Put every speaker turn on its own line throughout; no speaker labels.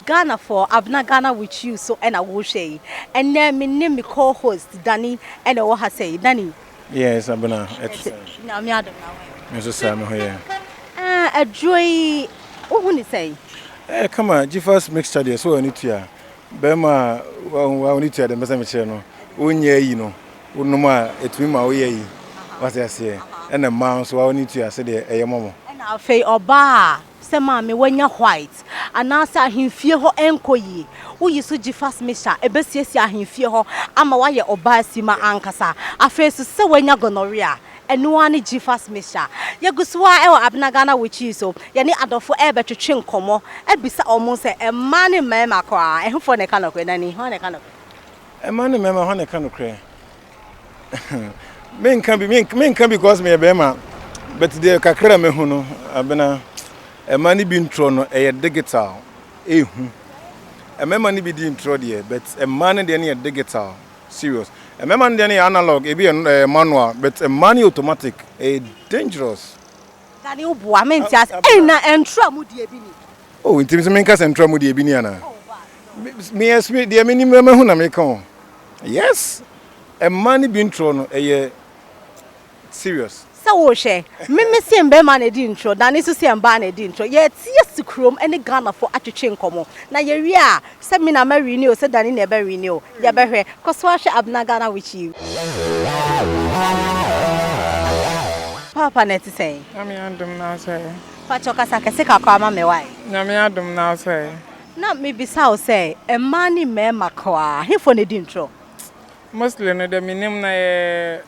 Ghanafoɔ, Abena Ghana with you so ɛna wohwɛ yi. Ɛnnɛ me ne me co-host Danny ɛna ɛwɔ ha sɛi. Danny.
Yes, Abena, ɛte sɛn?
Nyame adom na woyɛ.
Me nso saa, me ho yɛ.
Ah, aduro yi, wohu ne sɛn?
Eh, kama, Gifas mixture deɛ, so w'ani tua. Bɛrima a w'ani tua deɛ mpɛ sɛ mekyerɛ no, wonyɛ ayi no, wonom a, ɛtumi ma woyɛ ayi. Wate aseɛ? Ɛna mmaa nso, w'ani tua sɛdeɛ ɛyɛ ma mo.
Ɛna afei ɔbaa a Sɛ maame wanya white anaasɛ ahemfie hɔ ɛnkɔ yie, woyi so Gyfas mixture a, ɛbɛsiesie ahemfie hɔ ama woayɛ ɔbaa sima ankasa. Afei nso sɛ wanya gonorrhea a, ɛno ara ne Gyfas mixture. Yɛgu so ara wɔ Abena Ghana Witchy so, yɛne adɔfo rebɛtwetwe nkɔmmɔ abisa wɔn sɛ mmaa ne mmarima koraa, ɛhefoɔ na ɛka nokorɛ? Nani, hwan na ɛka nokorɛ?
Mmaa ne mmarima, hwan na ɛka nokorɛ? Menka bi menka because meyɛ bɛrima but deɛ kakra a mehu no abena ɛma no bi ntorɔ no ɛyɛ digital ehu mmarima no bi di ntorɔ deɛ but mmaa no deɛ no yɛ digital serious mmarima no deɛ no yɛ analog ebi yɛ manual but mmaa no yɛ automatic ɛyɛ dangerous.
Dani wo boa mente ase ei na ntorɔ a mo di ebi ni.
Oh nti nso menka sɛ ntorɔ a mo di ebi ni anaa me me deɛ menim mahu na meka o yes. Mmaa no bi ntorɔ no ɛyɛ serious.
Sɛ wo hwɛ, me me se mmarima na ɛdi ntorɔ, Dane nso se mmaa na ɛdi ntorɔ. Yɛ te asi kurom ne Ghanafoɔ atwetwe nkɔmmɔ. Na yɛ wie a, sɛ me na mɛ wini o, sɛ Dane na ɛbɛ wini o, yɛ bɛ hwɛ. Kɔ so ara hwɛ Abena Ghana with you. Paapa na ɛte sɛn?
Nyame adom na wo sɛ.
Pakyɛw kasa kɛse kakra ma me wai.
Nyame adom na wo sɛ.
Na me bisa wo sɛ, mmaa ne mmarima koraa, hefoɔ na ɛdi ntorɔ?
Mostly no deɛ menim no yɛ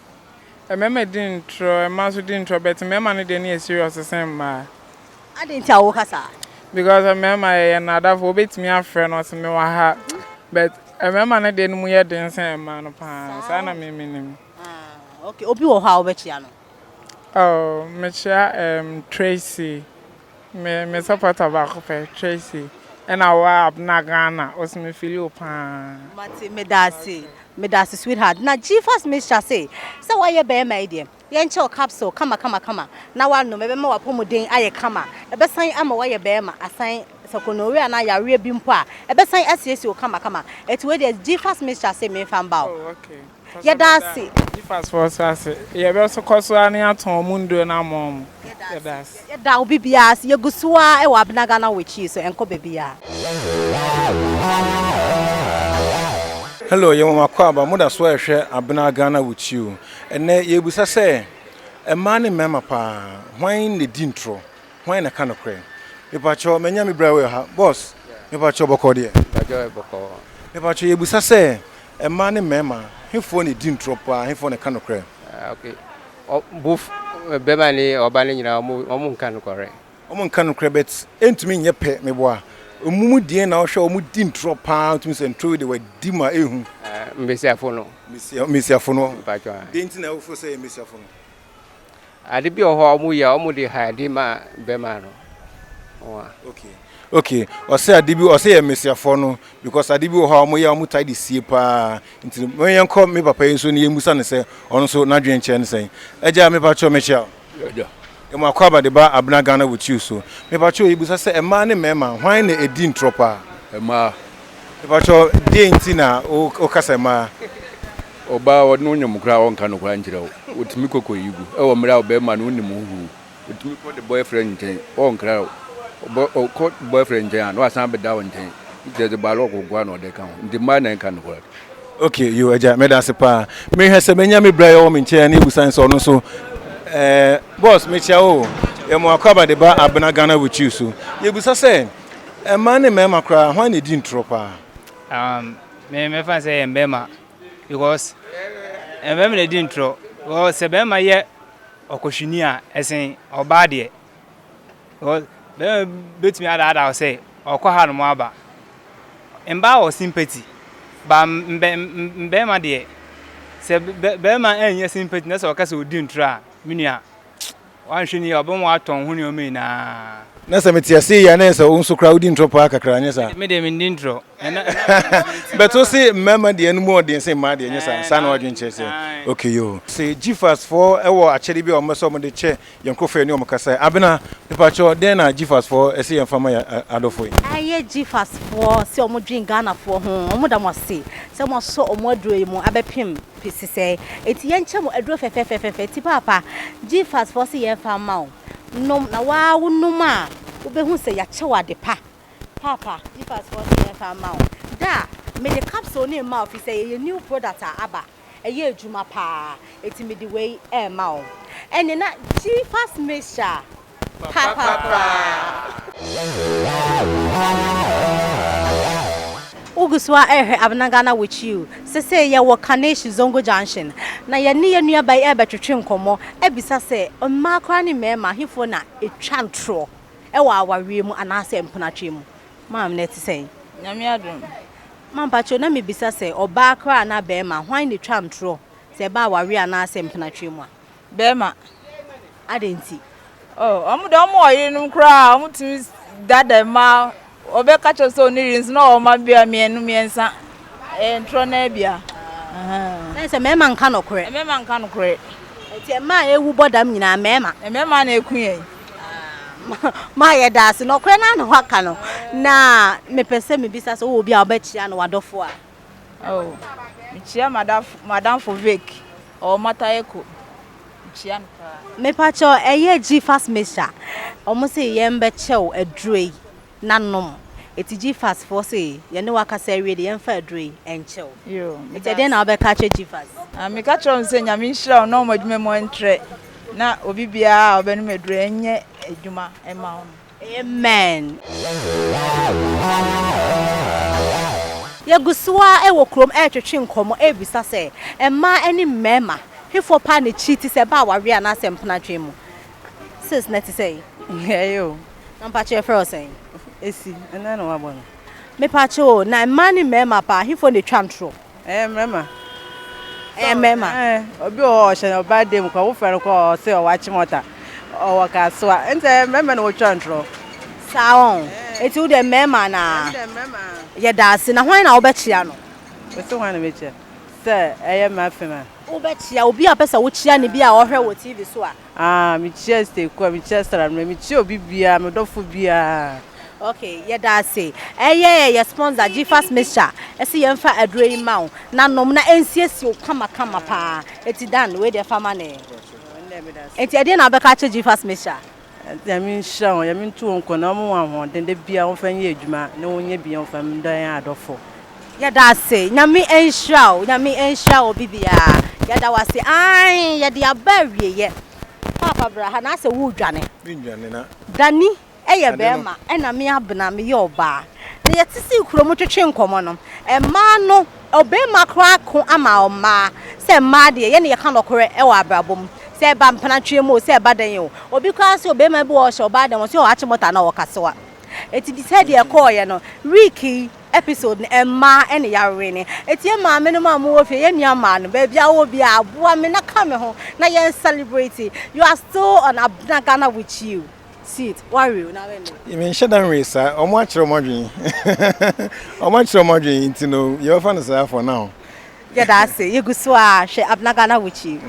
mmarima di ntorɔ, mmaa nso di ntorɔ but mmarima no deɛ no yɛ serious sen mmaa.
Adɛn nti a woka saa?
Because mmarima yɛyɛ nnadafoɔ, wobɛtumi afrɛ no ɔse mewɔ ha but mmarima no deɛ no mu yɛ den sen mmaa no paa, saa na me menim.
Ah, okay, obi wɔ hɔ a wobɛkyea no?
Oh, mekyea um, Tracy. Me me supporter baako pɛ Tracy ɛna wo Abena Ghana ɔsi me feeli wo paa.
Mate medase medase sweetheart na Gfas mixture se sɛ woayɛ bɛɛma yi deɛ yɛnkyɛ wo capsule kama kama kama na woanom ɛbɛma wapɔmuden ayɛ kama ɛbɛsan ama woayɛ bɛɛma asan sɛ gonorrhea anaa yareɛ bi mpo a ɛbɛsan asiesie wo kama kama ɛti wei deɛ Gfas mixture se menfa mba wo.
Oh okay.
Yɛda ase.
Gifas foɔ nso ase. Yɛbɛ so kɔ so ara na yɛatɔn wɔn nnuro no ama wɔn. Yɛda ase.
Yɛda obi biara ase. Yɛgu so ara wɔ Abena Ghana Witch so, ɛnkɔ baabiara.
Hello, yɛwɔ mo akwaaba, mo da so rehwɛ Abena Ghana with you. Ɛnnɛ yɛrebisa sɛ, mmaa ne mmarima paa, hwan na ɛdi ntorɔ? Hwan na ɛka nokorɛ? Mepakyɛw, manya me bra wɔ ha. Boss, mepakyɛw bɔkɔɔ deɛ?
Mepakyɛw bɔkɔɔ.
Mepakyɛw yɛrebisa sɛ, Mmaa ne mmarima, hefoɔ na ɛdi ntorɔ paa, hefoɔ na ɛka nokorɛ?
Ah, okay. Both bɛma ne ɔba no nyinaa ɔmo ɔmo nka nokorɛ.
Ɔmo nka nokorɛ but ɛntumi nyɛ pɛ meboa. Ɔmo mu deɛn na wohwɛ ɔmo di ntorɔ paa wotumi sɛ ntorɔ wei deɛ wadi ma ɛhu?
Ah, mbesiafo no.
Mbesiafo no.
Mpakyɛw ah.
Deɛn nti na wofeel sɛ ɛyɛ mbesiafo no?
Ade bi wɔ hɔ a wɔyɛ a wɔde hide ma bɛrima no.
Okay okay ɔsɛ ade bi ɔsɛ yɛ mmesiafoɔ no because ade bi wɔ hɔ a wɔyɛ a wɔtae de sie paa nti mo yɛn kɔ me papa yi nso ne yɛn musa ne sɛ ɔno nso n'adwene kyerɛ ne sɛn ɛgya me pa kyɛw mekyia o.
Ɛgya.
Emu akɔ aba de ba Abena Ghana with you so me pa kyɛw yɛbusa sɛ mmaa ne mmarima hwan na edi ntorɔ paa.
Mmaa.
Me pa kyɛw deɛ nti na wo kasa mmaa.
Ɔbaa a ɔne wo nyem koraa a ɔnka nokware nkyerɛ wo. Otumi kɔ kɔyi gu. Ɛwɔ mmerɛ a ɔbarima no wonim wo huu. Otumi kɔ ne boyfriend nkyɛn, ɔnkra wo. Ɔbɔ ɔkɔ boyfriend nkyɛn a na wasan abɛda wo nkyɛn. Kyerɛ sɛ baalɔk nko ara na ɔde ka ho. Nti mmaa na ɛnka nokware.
Ok yo agya meda ase paa. Mehwɛ sɛ menya me bra ɛwɔ me nkyɛn ne ebusa sɛ ɔno nso ɛɛ boss mekyia wo yɛ mo akɔ de ba Abena Ghana with you so yɛbusa sɛ mmaa ne mmarima koraa hwan na edi ntorɔ paa.
Me mɛfa sɛ yɛ mbɛɛma because mbɛɛma na edi ntorɔ because sɛ bɛɛma yɛ ɔkɔhwini a ɛsen ɔbaa deɛ because bɛɛma betumi adaadaa wo sɛ ɔkɔ ha nom aba mbaa wɔ sympathy ba mbɛ mbɛɛma deɛ sɛ bɛɛma ɛnyɛ sympathy na sɛ ɔka sɛ odi ntorɔ a me nua wanhwɛ ni a ɔbɛma watɔn ho nneɛma nyinaa.
Na sɛ mete aseɛ yi a na yɛ sɛ wo nso koraa wodi ntorɔ paa kakra anyɛ saa?
Me deɛ mendi ntorɔ.
But wo se mmarima deɛ no mu ɔden sen mmaa deɛ nyɛ saa? Saa na w'adwene kyerɛ sɛ? Okay yoo. Sɛ Gfas foɔ wɔ akyɛde bi a wɔn bɛ sɛ wɔn de kyɛ yɛn nkorɔfoɔ yɛne wɔn kasa yi. Abena mepakyɛw dɛn na Gfas foɔ ɛse yɛn fa ma yɛn adɔfoɔ yi?
Ɛyɛ Gfas foɔ sɛ wɔn dwen Ghana foɔ ho, wɔn da mo ase sɛ mo asɔ wɔn aduro yi mu abɛpem sesɛɛ. Enti yɛn kyɛ mo aduro fɛfɛɛfɛfɛ. Ti paapa Gfas foɔ se yɛn fa mma wo. Nom na waa wo nom a wo bɛhu sɛ yɛakyɛ wo ade pa. Paapa, Gfas foɔ se yɛmfa mma wo. Da a, mede capsule no rema wo firi sɛ ɛyɛ new product a aba. Ɛyɛ adwuma paa, enti mede wei rema wo. Ɛnne na Gfas mixture papa koraa. Wogu so ara rehwɛ Abena Ghana with you. Sesei yɛwɔ Kaneshie Zongo Junction, na yɛne yɛn nuabaa yi rebɛtwetwe nkɔmmɔ abisa sɛ mmaa koraa ne mmarima hefoɔ na ɛtwa ntorɔ wɔ awareɛ mu anaasɛ mpenatweɛ mu. Maame na ɛte sɛn?
Nyame adom.
Ma mpakyɛw na mebisa sɛ ɔbaa koraa anaa barima hwan na ɛtwa ntorɔ sɛ ɛba awareɛ anaasɛ mpenatweɛ mu a?
Bɛɛma.
Adɛn nti?
Oh, ɔmo deɛ ɔmo wɔ yerenom koraa ɔmo tumi dada mmaa ɔbɛka kyerɛ sɛ ɔne yere nso na ɔwɔ mma bia mmienu mmiɛnsa ɛyɛ ntorɔ naa bia.
Na sɛ mmarima nka nokorɛ.
Mmarima nka nokorɛ.
Nti mmaa a ewu bɔ dam nyinaa mmarima.
Mmarima na eku yɛn.
Maa yɛda ase nɔkorɛ no ara na waka no na mepɛ sɛ mebisa sɛ wowɔ obi a wobɛkyia no w'adɔfo a.
Oh, mekyia m'adamfo Vic, ɔwɔ Mataheko. Mekyia no paa.
Mepakyɛw ɛyɛ Gfas mixture ɔmo se yɛn bɛkyɛ wo aduro yi na nom eti Gfas foɔ se yɛne wo akasa awie de yɛnfa aduro yi nkyɛ wo
Yoo,
eti ɛdeɛn na wobɛka akyerɛ Gfas?
Ah, meka kyerɛ wɔn sɛ Nyame nhyira wɔn na wɔn adwuma mu ntrɛ na obi biara a ɔbɛnom aduro yi ɛnyɛ adwuma mma wɔn.
Amen. Yɛgu so ara wɔ kurom retwetwe nkɔmmɔ rebisa sɛ, mmaa ne mmarima, hefoɔ paa na ɛkyi te sɛ ɛba awareɛ anaasɛ mpenatwe mu? Sis, na ɛte sɛn?
Ɛyɛ o.
Na mpakyɛ yɛfrɛ wo sɛn?
Esi, ɛno na wabɔ no.
Mepakyɛ o, na mmaa ne mmarima paa, hefoɔ na ɛtwa ntorɔ?
Ɛyɛ mmarima.
Ɛyɛ mmarima.
Ɛɛ obi wɔ hɔ ɔhyɛ ɔbaa dan mu kɔ wofrɛ no kɔ ɔse ɔwɔ akyemɔta ɔwɔ kasoa nti ɛyɛ mmarima na wɔtwa ntorɔ.
Saa wɔn eti wo deɛ mmarima anaa?
Ɛmi deɛ mmarima.
Yɛda ase na hwan na wobɛkyea no?
Ose hwan na mɛkyea sɛ ɛyɛ m'afem a.
Wobɛkyea obi a wopɛ sɛ wokyea no bi a ɔhwɛ wɔ TV so a.
Ah mekyia Esther Akua, mekyia Sarah Mmerɛ, mekyia obi biara, me dɔfo biara.
Ok yɛda ase. Ɛyɛ yɛ sponsor Gfas mixture ɛse yɛnfa aduro yi ma wo na nom na ɛnsiesie wo kama kama paa. Eti Dan wei deɛ fa ma no ɛ. Enti ɛdeɛn na wobɛka akyerɛ Gfas mixture?
Nyame nhyira wɔn, Nyame ntu wɔn kwan na wɔn wɔ ahoɔden da biara wɔn fa nyɛ adwuma na wɔn nyɛ bi wɔn fa ndɔ yɛn adɔfo.
Yɛda ase Nyame nhyira wo Nyame nhyira obi biara yɛda wo ase ae yɛde aba awieyɛ paapa bra ha na asɛ wo dwane.
Me ndwane na.
Danny yɛ bɛɛma ɛna me Abena meyɛ ɔbaa na yɛte sii kuro mu twetwe nkɔmɔ no mmaa no ɔbɛɛma koraa ko ama ɔmmaa sɛ mmaa deɛ yɛne yɛka nɔkorɛ wɔ abrabɔ mu sɛ ɛba mpenatweɛ mu o sɛ ɛba dɛn o obi koraa sɛ ɔbɛɛma bi wɔ hɔ ɔhyɛ ɔbaa dɛn ɔsɛ ɔakye mɔta na ɔkasewa ɛti sɛ deɛ ɛkɔɔyɛ no week yi episode no mmaa ɛne yawene ɛti yɛ maame no ma mo wɔ fie yɛ nua mmaa no baabi a wɔ bi a aboa me na ka me ho na yɛn celebrate you are still on Abena Ghana with you Sweet, wawe o na wɛne.
Menhyɛ da nwee saa, ɔmo akyerɛ ɔmo adwene. Ɔmo akyerɛ ɔmo adwene nti no yɛbɛfa no saa for now.
Yɛda ase, yɛgu so ara hwɛ Abena Ghana with you.